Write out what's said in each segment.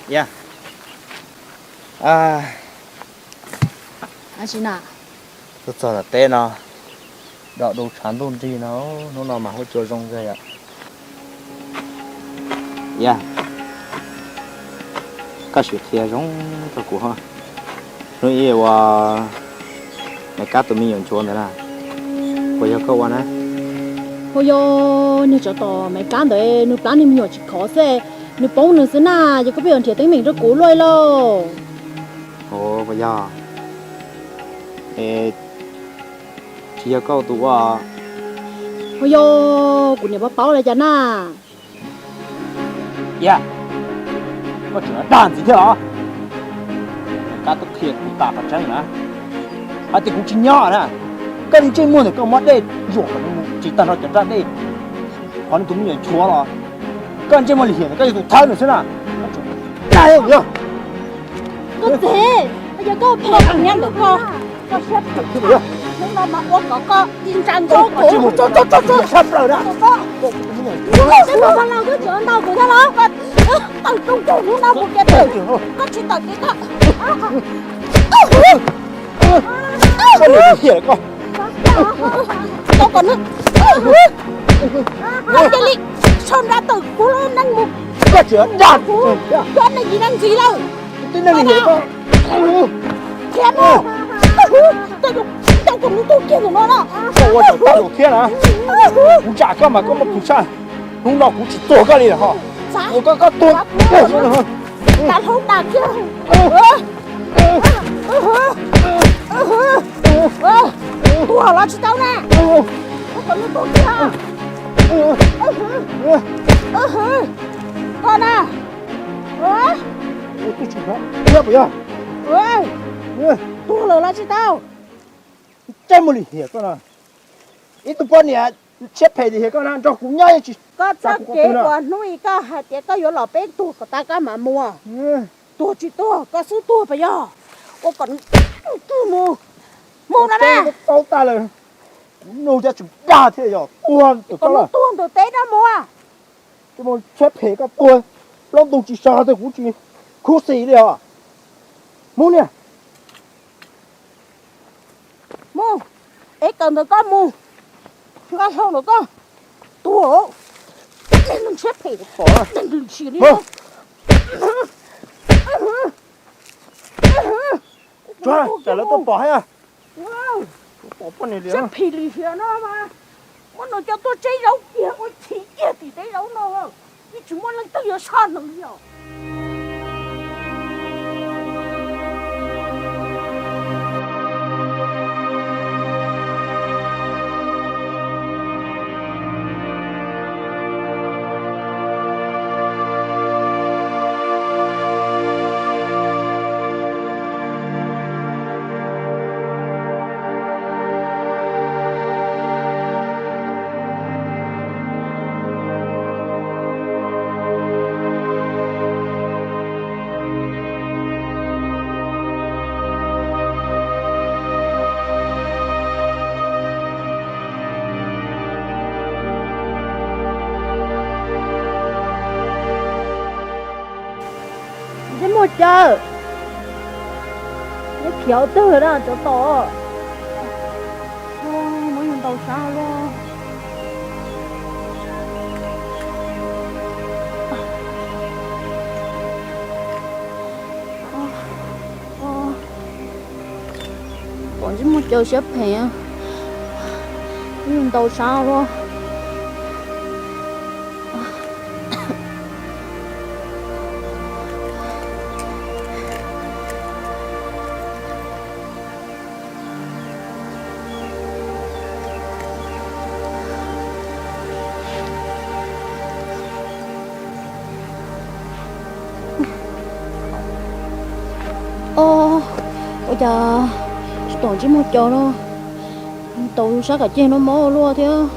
Yog, tuaj txog tom teb no, dom du tshav ntuj nrig no, hnub no mas huab cua zoo kawg yom. Yog, koj sim qhia zoo rau kuv ho. Hnub ib uas Maiv Kab tus me nyuam nchuav ntawd na, puas yog koj ua na? Ua yog niag tsov tom Maiv Kab ntawd nws plab niag me nyuam tsis khov xwb, nws poob nws xwb na, yog koj pheej yuav nrhiav teeb meem rau kuv luaj lauj. Ua yog, tsis yog koj tus ua? Ua yog kuv niam paub paub li cas na? Yog, koj tseem dag ntxiv thiab los? Kab twb qhia kuv tas qhov tseeb na, hais tias kuv tsis nyob na. Koj ntsej muag ntawm koj muab dej zuam kom nws mus tsis tag nrho cov raj dej, qhov nws tus me nyuam nchuav los, koj ntsej muag lim hiam ntawm koj yog tus thawb nws xwb na. Koj tseem dag yog. Koj txev, yog koj phem nyob ntawm koj, koj siab phem thiab, hnub no mas ua kom koj ib nra nkaus kuv. Tsis mus txog txog txog txog sab plaws na. Koj tseem ntau kuv thiab los? Tawm rooj ntug hnub no mus kiag tawm, koj tsis tawm kev koj. Koj, koj cia li sau nra tawm kuv lub neej mus. Koj tseem dag kuv, koj neeg yim neeg ntxiv lawm. Tib neeg li koj, khiav mus. Koj yuav tau kuv hnub tuag kiag tus no na. Koj ua tau tau thiab na. Kuv zam koj mas koj muaj kuv tshaj. Hnub no kuv tsis tuag koj li lawm ho. Ua koj, koj tuag. Kav hlau dag kiag. Tuag los tsis tau na. Koj kom nws tuag kiag. Koj na. Tuag lawm los tsis tau. Ntsej muag lim hiam koj na. Ib tug poj niam siab phem lim hiam koj na, nrog kuv nyob yeej tsis. Koj txoj kev uas hnub i koj hais tias koj yuav los peb tuag kom tas koj mam mus. Tuag tsis tuag koj xub tuag pas yog. Ua kom nws twg mus. Mus no na. Paub tag lawm. Kuv nug cov tsum dag thiab yog tuag tus koj los tuag ntawm teb no mus. Siab phem koj tuag, plaub ntug tsis so twg kuv tsis khuv xim li os. Mus niag. Mus, es kawm ntawm koj mus, nqa hlau ntawm koj, tuag, neeg siab phem, neeg lwm sim li. Tsam lawv tuaj pom thiab. Siab phem lim hiam no mas, muab nws coj tuaj tseb zaub kiag ua chim kiag tim teb zaub no, yeej tsis muaj leej twg yuav soj nws li os. Ntsej muag caw, neb khiav twg na tsov tom. Muab yus ntaus sab luaj. Pom ntsej muag caw siab phem, muab yus ntaus sab luaj. Ua cas tsis pom ntsej muag caw no, ntaus sab kom ceg no mob ua luaj thiab.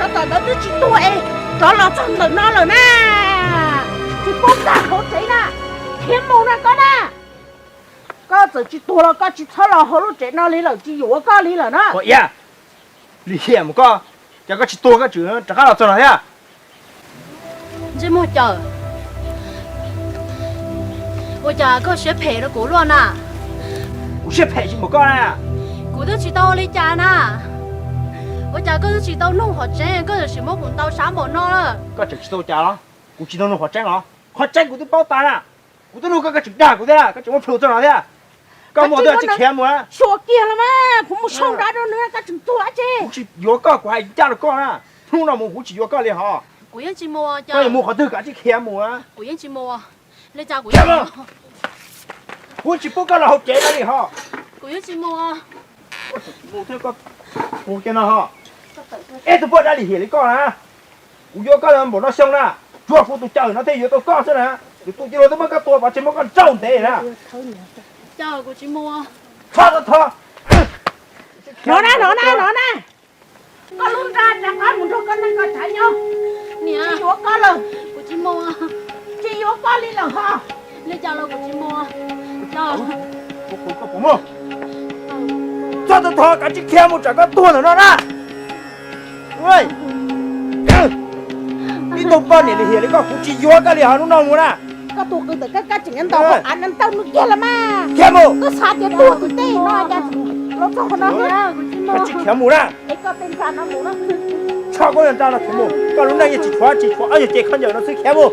Tom ntawd twb tsis tuag es rov los txog ntawm no lawm na. Tsis paub tag hauv tsev na, khiav mus na koj na. Koj txawm tsis tuag los koj tsis txhob los hauv lub tsev no li lawm, tsis yuav koj li lawm na. Ua iab, Lis Hiam mus koj, cas koj tsis tuag koj tseem rov qab los txog no thiab? Ntsej muag Cawm, ua cas koj siab phem rau kuv luaj na? Kuv siab phem tsis mus koj na. Kuv twb tsis tau ua li cas na. Ua cas koj twb tsis tau nug qhov tseeb, koj tseem muab kuv ntaus sab npaum no lawm. Koj tseem tsis tau cas los? Kuv tsis tau nug qhov tseeb los? Qhov tseeb kuv twb paub tas na. Kuv twb nug koj, koj tseem dag kuv thiab, koj tseem muab plhws txog no thiab. Koj muaj twb tsis khiav mus. Xyuas kiag los mas kuv mus sau nrov rau nws, koj tseem tuag tse. Kuv tsis yuav koj, kuv hais ncaj rau koj na. Hnub no mus kuv tsis yuav koj li hos. Kuv yeej tsis mus. Koj yuav mus qhov twg kav tsij khiav mus. Kuv yeej tsis mus. Li cas kuv yeej tsis mus. Kuv tsis pub koj los hauv tsev no li hos. Kuv yeej tsis mus. Mus thiab koj, mus kiag no hos. Eb, tus poj dab Lis Hiam li koj na, kuv yuav koj npaum no xyoo na, tsuas kuv tus Cawm no thiaj yuav tau koj xwb na. Yus tus cia luag twb muab koj tua pov tseg muab koj nrauj ntev na. Cawm, kuv tsis mus. Tho, tho, tho. No na, no na, no na. Koj lub nra rov qab mus nrog koj neej koj tsav nyob. Niam, tsis yuav koj lawm. Kuv tsis mus. Tsis yuav koj li lawm hos. Li cas los kuv tsis mus. Koj puas mus? Txhob tau thov kav tsij khiav mus tsam koj tuag ntawm no na. Ib tug poj niam Lis Hiam li koj kuv tsis yuav koj li hos, hnub no mus na. Koj tus qws tawm koj, koj tseem ntaus hauv av no ntau nws kiag los mas. Khiav mus. Koj xav tias tuag tim tej no cas los txog qhov no. Koj tsis khiav mus na. Tso koj nra no khiav mus, koj lub neej yeej tsis tshuav, tsis tshuav ob nyuag ce khaub ncaws no xwb, khiav mus.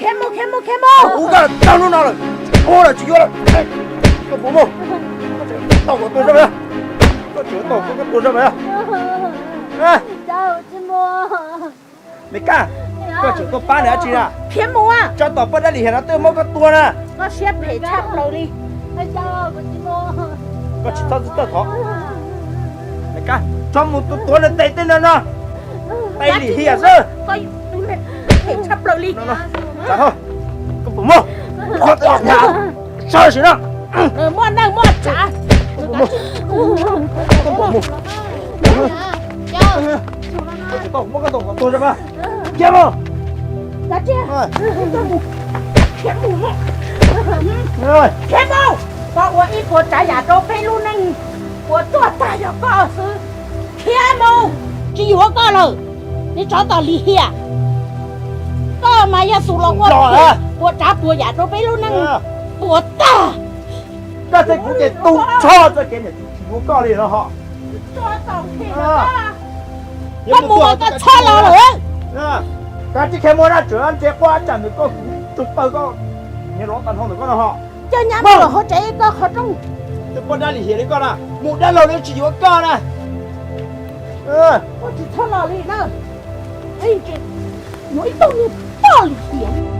Khiav mus, khiav mus, khiav mus. Kuv koj tag hnub no lawm, ua lawm tsis yuav lawm. Koj puas mus? Koj tseem tau kom tuag zoj, koj tseem tau kom koj tuag zoj. Me Kab, koj tseem tuaj pab nws dab tsi na? Khiav mus. Tsov tom poj dab Lis Hiam no twb muab koj tua na. Koj siab phem tshaj plaws li. Koj tsis txhob txwj txawj thov. Me Kab, tso mus tuav nws tes tej no no. Tes Lis Hiam xwb. Phem tshaj plaws li. Koj puas mus? Sawv sim no. Muaj neej muaj tsav. Koj puas mus? Koj tsis tau muab koj tua kom tuag zoj mas. Khiav mus. Khiav mus. Koj ua ib puas tsav yam rau peb lub neej puas tsuaj tag yog koj xwb. Khiav mus, tsis yuav koj lawm, niag tsov tom Lis Hiam. Koj mas yog tus los ua puas tsav puas yam rau peb lub neej puas tag. Koj thiab kuv ces tu nrho txoj kev niam tsis yuav koj li no hos. Koj mus mas koj txhob los lawm. Kav tsij khiav mus na, tseem ntsia quaj tsam ntawm koj kuv tug pawg koj niag lov tag nrho ntawm koj no hos. Coj nyab mus lawm hauv tsev koj qhov rooj. Tus poj dab Lis Hiam li koj na, mus dab laug li tsis yuav koj na. Koj tsis txhob los li na. Yuav ib tug niag poj Lis Hiam.